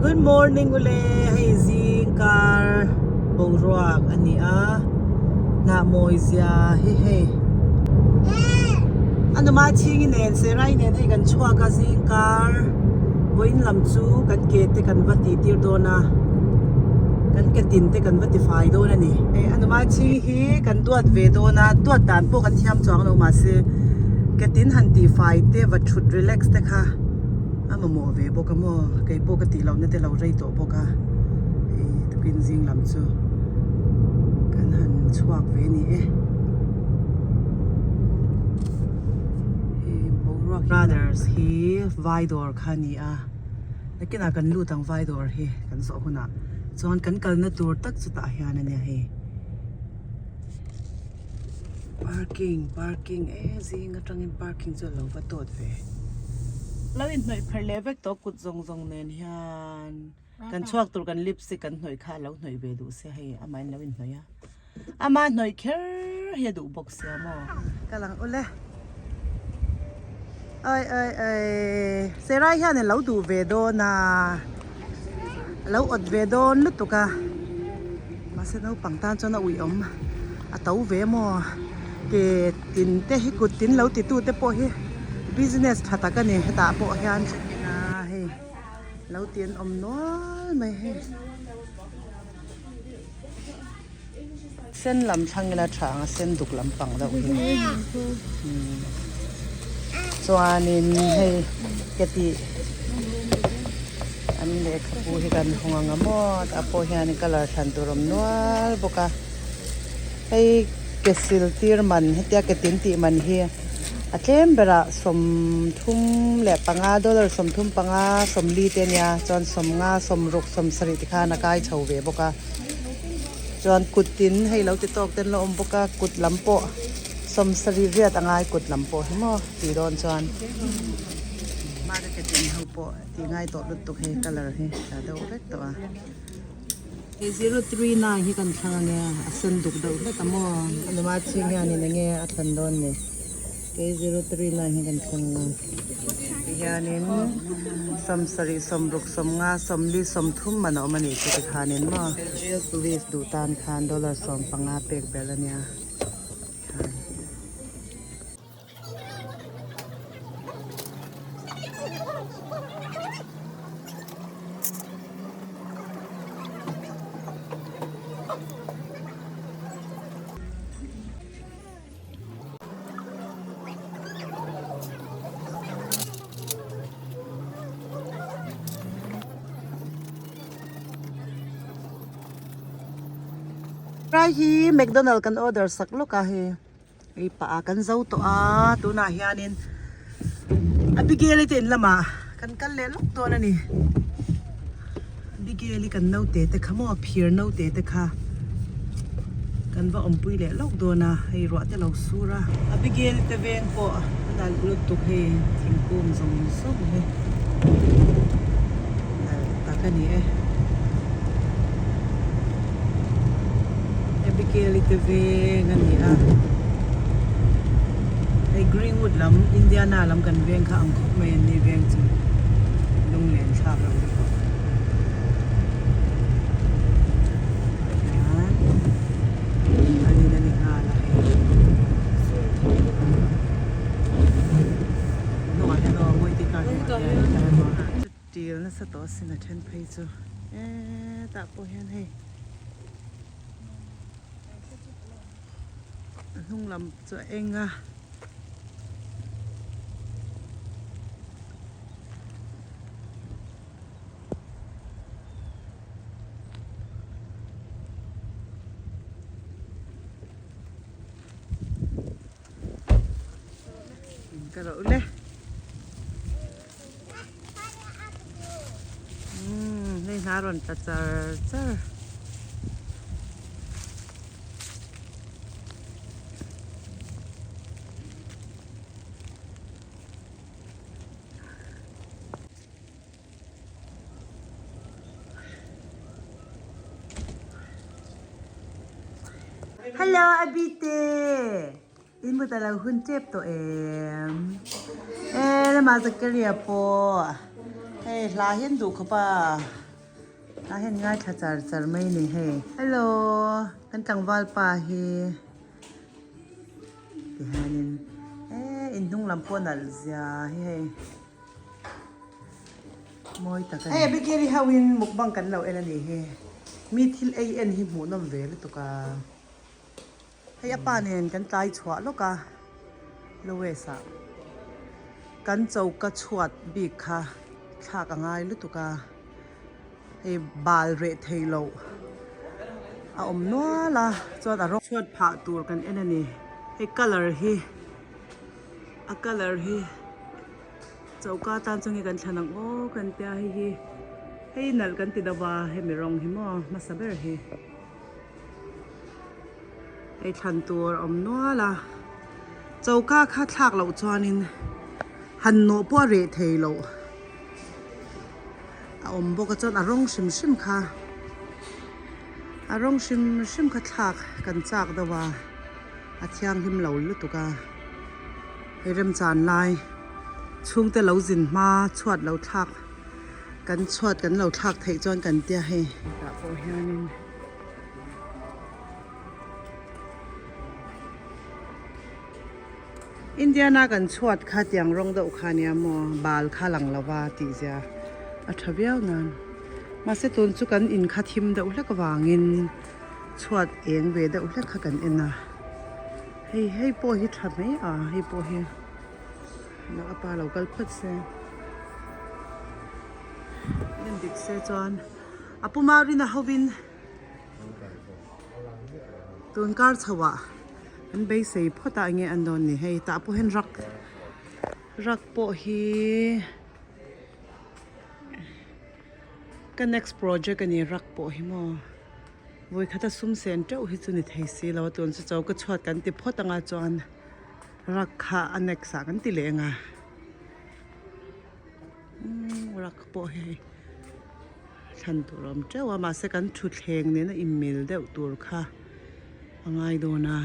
Good morning ule hei zing kar boruak a ni a hnah mawi zia hi hei a numa chhingi nen serai nen hei kan chhuak a zing kar vawiin lam chu kan ke te kan va tih tir dawn a kan ke tin te kan va ti fai dawn a ni hei a numa chhingi hi kan duat ve dawn a duat dan pawh kan thiam chuang lo mahse ke tin han tih fai te va thut relax te kha. A mamawh ve bawk a maw? Kei pawh ka tih lohna te lo rei tawh bawk a, hei tukin zing lam chu kan han chhuak ve ni e. Hei boruak Brothers hi vai dawr kha a ni a, nakinah kan lut ang vai dawr hi kan zawh hunah chuan kan kalna tur tak chu tah hian a nia hei. Parking parking e zing atangin parking chu a lo va tawt ve. Lo inhnawih pherh leh vek tawh kut zawng zawng nen hian kan chhuak tur kan lipstick kan hnawih kha a lo hnawih ve duh sia hei amahin lo inhnawih a ama hnawih kher hi a duh bawk sia maw. Ka lang ule oi oi oi Serai hian a lo duh ve dawn a a lo awt ve dawn lutuk a mahse naupang tan chuan a uiawm a to ve maw ke tin te hi kut tin lo ti tu te pawh hi business tha tak a ni hetah pawh hian hei lo ti an awm nual mai hei. Sen lam thlang ila tha ang a sen duk lampang deuh hi chuanin hei ka tih an lehkhabu hi kan hawng ang a maw tah pawh hian colour thlan tur a awm nual bawk a hei ke sil tir man hetia ke tin tih man hi a tlem berah 35 dollar 35 40 te a nia chuan 50 60 70 te khan a kai chho ve bawk a. Chuan kut tin hei lo ti tawk ten la awm bawk a kut lam pawh 70 riat a ngai kut lam pawh hi maw tih dawn chuan hmar ke tin ho pawh tih ngai tawh lutuk hei colour hi tla deuh vek tawh a. Hei 039 hi kan thlang ange a sen duk deuh hlek a maw a numa chhing hianin enge a thlan dawn ni. Kei 039 hi kan thleng a tihianin 70 60 50 40 30 man a awm a nih chu tikhanin maw police duh tan khan dollar 15 pek belh a nia tikhan. Rai hi McDonald kan order sak lawk a hei ei pah a kan zo tawh a tunah hianin Abigail te in lamah kan kal leh lawk dawn a ni Abigail kan naute te kha maw phir naute te kha kan va awmpui leh lawk dawn a hei ruah te lo sur a Abigail te veng pawh a nalh lutuk hei thingkung zawng zawng hi nalh tak a ni e Abigail te veng a ni a hei Greenwood lam Indiana lam kan veng kha ang khawp mai an ni veng chu lunglen thlak lo lutuk. Hian an in a ni nghal a hei hnungah hian aw Mawite car hnungah hian a hian aw til nasa tawh asin a then phei chu hetah pawh hian hei a hnung lam chu a eng a. Ka rawh ule. Umm hei hna rawn tla char char. Hello Abite in but alo hun tep tawh em e lama Zakaria pawh hei hla hian duh khawp a. Tah hian ngaithla char char mai a ni hei. Hello kan tlangval pa hi tihianin eee inhnung lam pawh nalh zia hi hei mawi tak a ni. Hei Abigail-i ho in mukbang kan lo en a ni hi mi thil ei en hi hmuhnawm ve lutuk a. Hei a pa nen kan tlai chhuah lawk a Lowes ah kan choka chhuat bik kha thlak a ngai lutuk a hei bal reh thei loh a awm nual a chuan a rawng chhuat phah tur kan en a ni hei colour hi a colour hi choka atan chuan nge kan thlan ang aw kan tia hei hi hei nalh kan ti deuh a hemi rawng hi maw hmasa ber hi. Hei thlan tur a awm nual a, choka kha thlak loh chuanin han nawh pawh a reh thei loh a awm bawk a chuan a rawng hrim hrim kha a rawng hrim hrim kha thlak kan chak deuh a a thianghlim lo lutuk a hei remchan lai chhungte lo zin hma chhuat lo thlak. Kan chhuat kan lo thlak theih chuan kan tia hei. Tah pawh hianin Indiana kan chhuat kha tiang rawng deuh kha nia maw bal kha lang lova tih zia a tha viau nan. Mahse tun chu kan in kha thim deuh hlek avangin chhuat eng ve deuh hlek kha kan en a. Hei hei pawh hi tha mai a hei pawh hi. A pa lo kal phawt se en dik se chuan a pu Marina hovin tun kar chho ah an beisei phawt ah enge an dawn ni hei tah pawh hian rak rak pawh hi ka next project a ni rak pawh hi maw vawikhat a sum sen teuh hi chu ni thei si lo a tun chu choka chhuat kan ti phawt anga chuan. Rak kha a next ah kan ti leh ang a umm rak pawh hei thlan tur a awm teuh a mahse kan thutthleng nena inmil deuh tur kha a ngai dawn a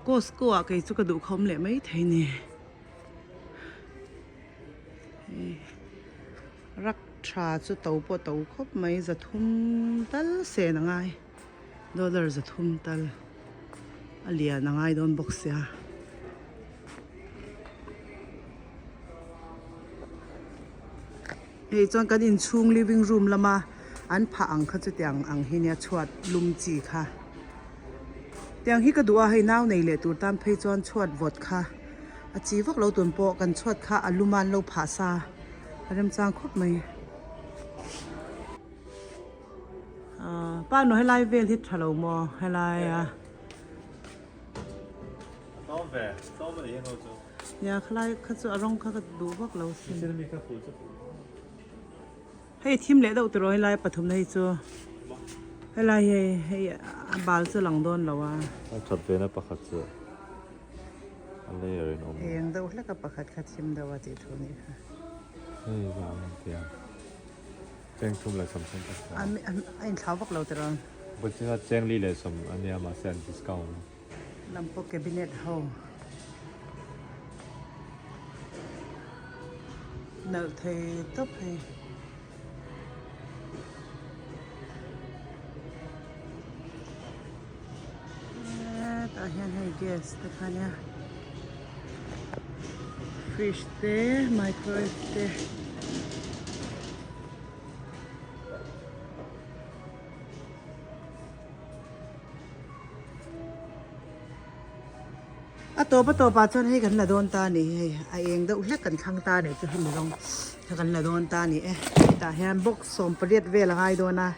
Costco ah kei chu ka duh khawm leh mai thei a ni hei rak tha chu to pawh to khawp mai zathum tal sen a ngai. Dollar 300 tal a lian a ngai dawn bawk sia. Hei chuan kan inchhung living room lama an phah ang kha chutiang ang hi nia chhuat lum chi kha. Tiang hi ka duh a hei nau nei leh tur tan phei chuan chhuat vawt kha a chi vak lo tun pawh kan chhuat kha a lum a an lo phah sa a remchang khawp mai. Ahh pa nu helai vel hi tha lo maw helai a. Tlawm ve, tlawm a ni hian ho chu. Nia khalai kha chu a rawng kha ka duh vak lo sin. Thil mi kha fuh chu fuh. Hei thim leh deuh tiraw helai pathum na hi chu. Helai hei hei a bal chu lang dawn lo a. A that ve na pakhat chu a layer in awm. Eng deuh hlek a pakhat kha thim deuh a tih thu nih kha. Hei vang ang tia. Cheng thum leh sawm sawm tak a a inthlau vak lo tiraw? Vawichina cheng li leh sawm a nia mahse an discount. Lam pawh cabinet ho nalh thei tawp hei. Hetah hian hei gas te kha nia fridge te microwave te. A tawp a tawp ah chuan hei kan la dawn ta a ni hei a eng deuh hlek kan thlang ta a nih chu hemi rawng kha kan la dawn ta a ni e hetah hian box 18 vel a ngai dawn a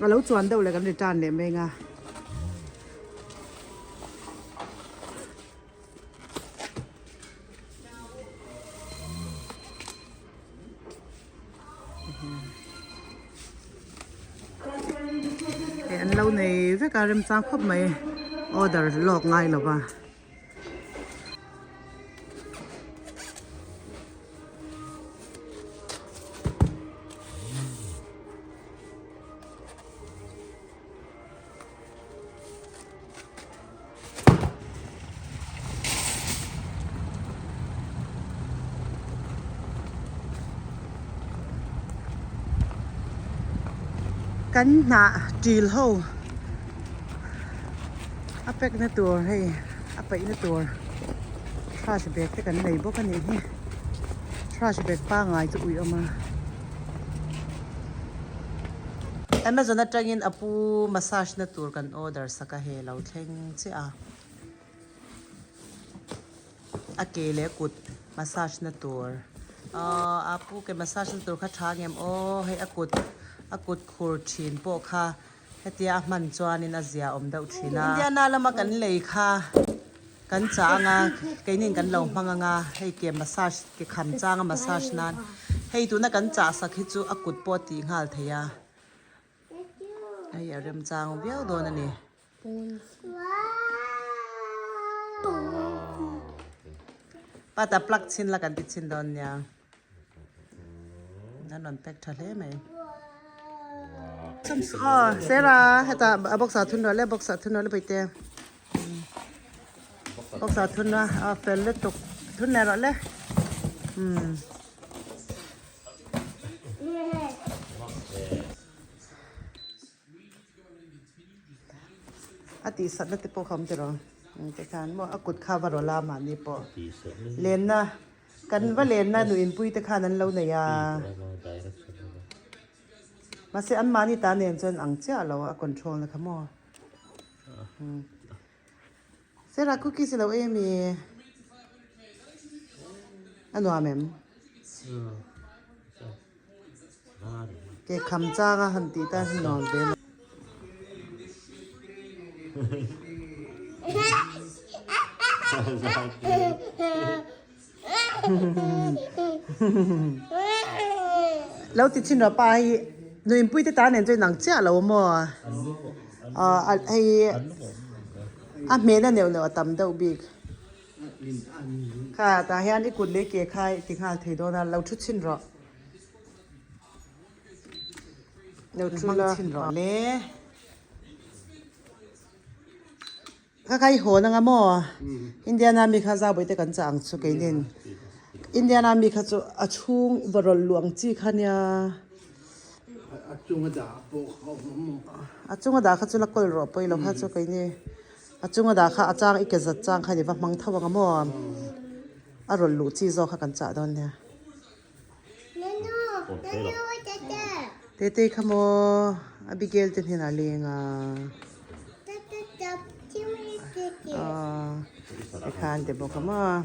a lo chuan deuh leh kan return leh mai ang a. Hei an lo nei vek a remchang khawp mai order lawk ngai lo va. Kan hnah ṭil ho a pack na tur hei a paih na tur trash bag te kan nei bawk a nih hi trash bag pangai chu ui awm a. Amazon atangin a pu massage na tur kan order sak a hei lo thleng chiah a. A ke leh kut massage na tur ahh a pu ke massage na tur kha tha ngem aw hei a kut a kut khur thin pawh kha hetia a hman chuanin a zia awm deuh thin a Indiana lama kan lei kha kan chah anga keinin kan lo hmang anga hei ke massage ke kham changa massage nan hei tuna kan chah sak hi chu a kut pawh a tih nghal thei a hei a remchang viau dawn a ni. Pata plug chhin la kan ti chhin dawn nia. An rawn pack tha hle mai. Aw Sarah heta a box ah thun rawh le box ah thun rawh le paite. Box ah thun a a fel lutuk thun leh rawh le. Umm. A tihsat na te pawh kha awm tiraw tikhan maw a kut kha va rawlh a mahni pawh lenna kan va lenna nu inpui te khan an lo nei a mahse an mahni ta nen chuan ang chiah lo a control na kha maw Sarah cookies i lo ei ami a nuam em? Ke kham chang a han tih tan hi nuam ve lo. Lo ti chin rawh pa hei nuimpui te tan nen chuan inang chiah lo maw hei a hmehna neuh neuh a tam deuh bik. Kha tah hian i kut leh ke kha i ti nghal thei dawn a, lo thu chhin rawh. Lo thu la chhin rawh le. Kha kha i hawn anga maw? Indiana mi kha zau bawih te kan chah ang chu keinin. Indiana mi kha chu a chhung va rawlh luh ang chi kha nia. A chunga dah pawh kha awm ang maw? A chunga dah kha chu la kawl rawh pawilo kha chu keini. A chunga dah kha a chang i ke zat chang kha ni va hmang tho ang a maw? A rawn luh chi zawk kha kan chah dawn nia. Tetei kha maw Abigail te hnenah leng a. Aw tikhan ti bawk a maw?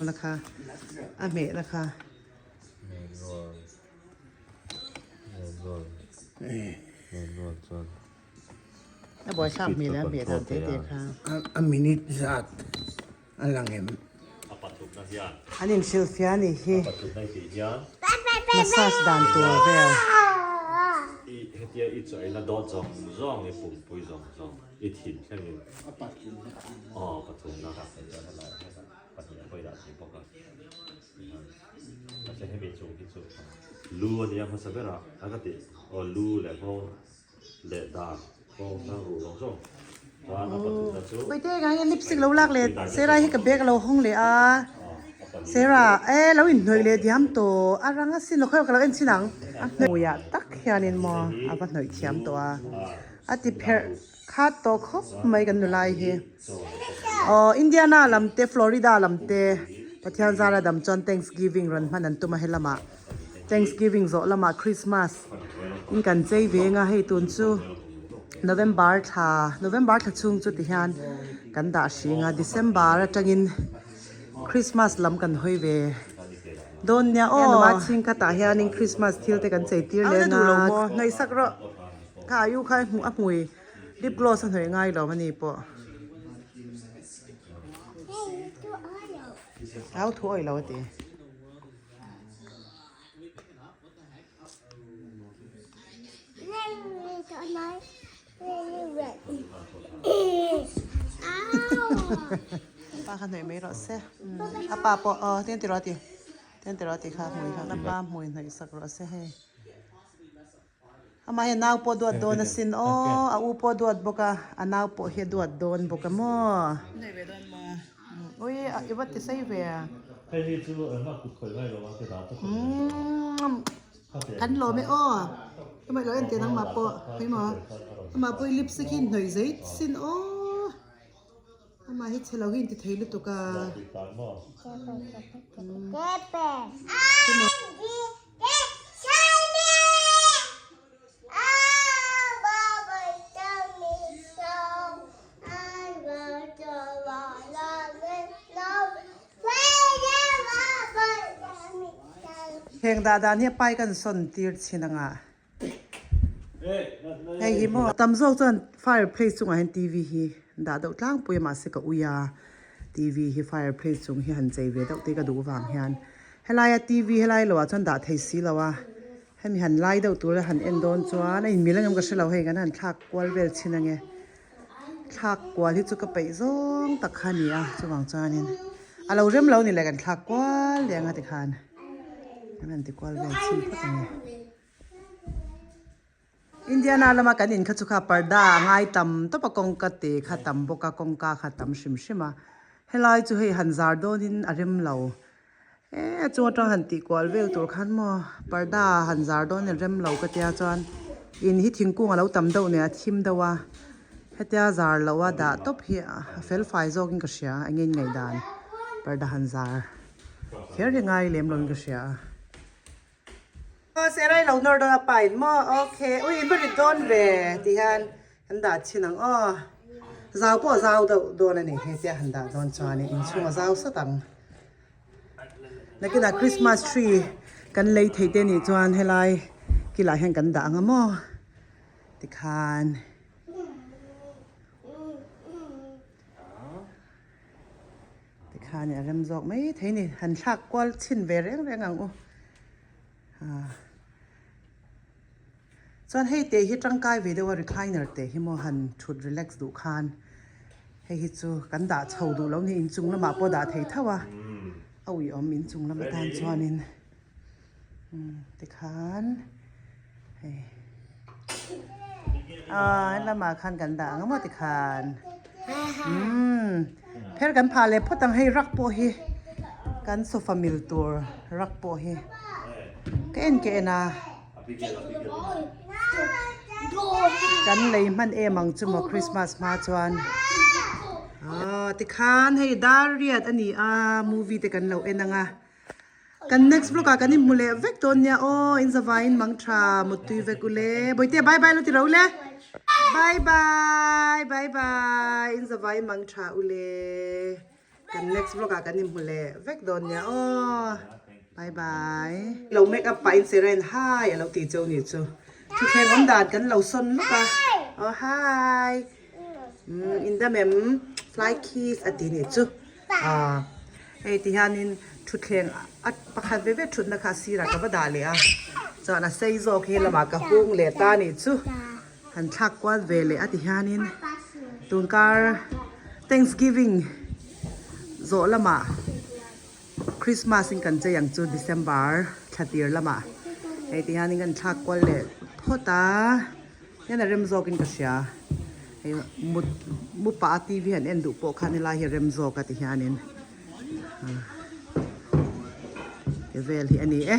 Na kha a hmeh na kha. A buaithlak hmel a hmeh dan te te kha. A minute zat a lang em? An inhrilhfiah a nih hi. Massage dan tur vel. Mahse hemi chung hi chu lu a nia hmasa ber a, a ka tih aw lu leh nghawng leh dar nghawng hlang ruh zawng zawng chuan a pathumna chu Puite engah nge lipstick lo lak leh Sarah hi ka bag a lo hawng leh a Sarah e lo inhnawih leh diam tawh a rang asin lo khawi ka lo en chin ang a hmuiah tak hianin maw a va hnawih thiam tawh a a ti pherh khat tawh khawp mai kan nulai hi. Aw Indiana lam te Florida lam te Pathian zara dam chuan Thanksgiving rawn hman an tum a helamah Thanksgiving zawh lamah Christmas in kan chei ve anga hei tun chu November thla November thla chhung chu ti hian kan dah hring a December atangin Christmas lam kan hawi ve dawn nia aw nula chhing khatah hianin Christmas thil te kan chei tir leh anga ngaihsak rawh kha a u kha a hmui. Lip gloss a hnawih ngai lo a ni pawh. Au thu awih lo a ti. Pa kha hnawih mai rawh se. A pa pawh aw tiang ti rawh a ti. Tiang ti rawh a ti kha hmui kha. A pa hmui hnawih sak rawh se hei. Amah hi a nau pawh duat dawn asin aw a u pawh duat bawk a a nau pawh hi a duat dawn bawk a maw. Ui i va ti sei ve a. Kan lawm e aw. Amah lo en teh nangmah pawh hei maw amah pawh hi lipstick hi hnawih zai sin aw amah hi chhe lo hi inti thei lutuk a. Heng dah dan hi a pai kan sawn tir chin anga hei hi maw tam zawk chuan fireplace chungah hian T V hi dah deuh tlangpui a mahse ka ui a T V hi fireplace chung hi han chei ve deuh te ka duh vang hian helaia T V helai loah chuan dah thei si lo a hemi han lai deuh tura han en dawn chuan a inmil ang em ka hre lo hei kan han thlak kual vel chin ange. Thlak kual hi chu ka peih zawng tak kha a ni a chuvang chuanin a lo rem lo ni le kan thlak kual leh anga tikhan kan han ti kual vel chhin phawt ang e. Indiana lama kan in kha chu kha parda a ngai tam tawp a kawngka te kha tam bawk a kawngka kha tam hrim hrim a helai chu hei han zar dawnin a rem lo E a chung atang han tih kual vel tur khan maw parda han zar dawn in rem lo ka tia chuan in hi thingkung a lo tam deuh nen a thim deuh a hetia zar loh a dah tawp hi a fel fai zawk in ka hria eng nge in ngaihdan parda han zar kher hi ngai lem lo in ka hria a. Aw serai lo nawr dawn a pa in maw okay ui in va rit dawn ve ti hian kan dah chhin ang aw zau pawh zau deuh dawn a ni hetia han dah dawn chuan in inchhung a zau sat ang. Nakinah Christmas tree kan lei theih te nih chuan helai kilah hian kan dah ang a maw tikhan tikhan a rem zawk mai thei a ni han thlak kual chhin ve reng reng ang u ah chuan hei te hi tangkai ve deuh a recliner te hi maw han thut relax duh khan hei hi chu kan dah chho duh lo ni inchung lamah pawh dah thei tho a a uiawm inchung lam atan chuanin umm tikhan hei ah helamah khan kan dah ang a maw tikhan umm pher kan phah leh phawt ang hei rak pawh hi kan sofa mil tur rak pawh hi ka en ka en a. Kan lei hman em ang chu maw Christmas hma chuan aw tikhan hei dar riat a ni a movie te kan lo en ang a kan next vlog ah kan inhmu leh vek dawn nia aw in zavaiin mang tha muttui vek ule bawihte bye bye lo ti ro le bye bye bye bye in zavaiin mang tha ule. Kan next vlog ah kan inhmu leh vek dawn nia aw. Bye bye. Lo make up pah in Seren hi a lo ti cheu nih chu. Thuthleng awm dan kan lo sawn lawk a. Aw hi. Umm in dam em fly kiss a ti nih chu. Ah hei ti hianin thuthleng a pakhat ve ve thutna kha a sirah ka va dah leh a. Chuan a sei zawk hi lamah ka hung leh ta nih chu. Han thlak kual ve leh a ti hianin tunkar Thanksgiving zawh lamah Christmas in kan chei ang chu December thla tir lamah hei ti hianin kan thlak kual leh phawt a hian a rem zawkin ka hria hei mut mu pah a T V han en duh pawh khan helai hi a rem zawk a ti hianin ah ti vel hi a ni e.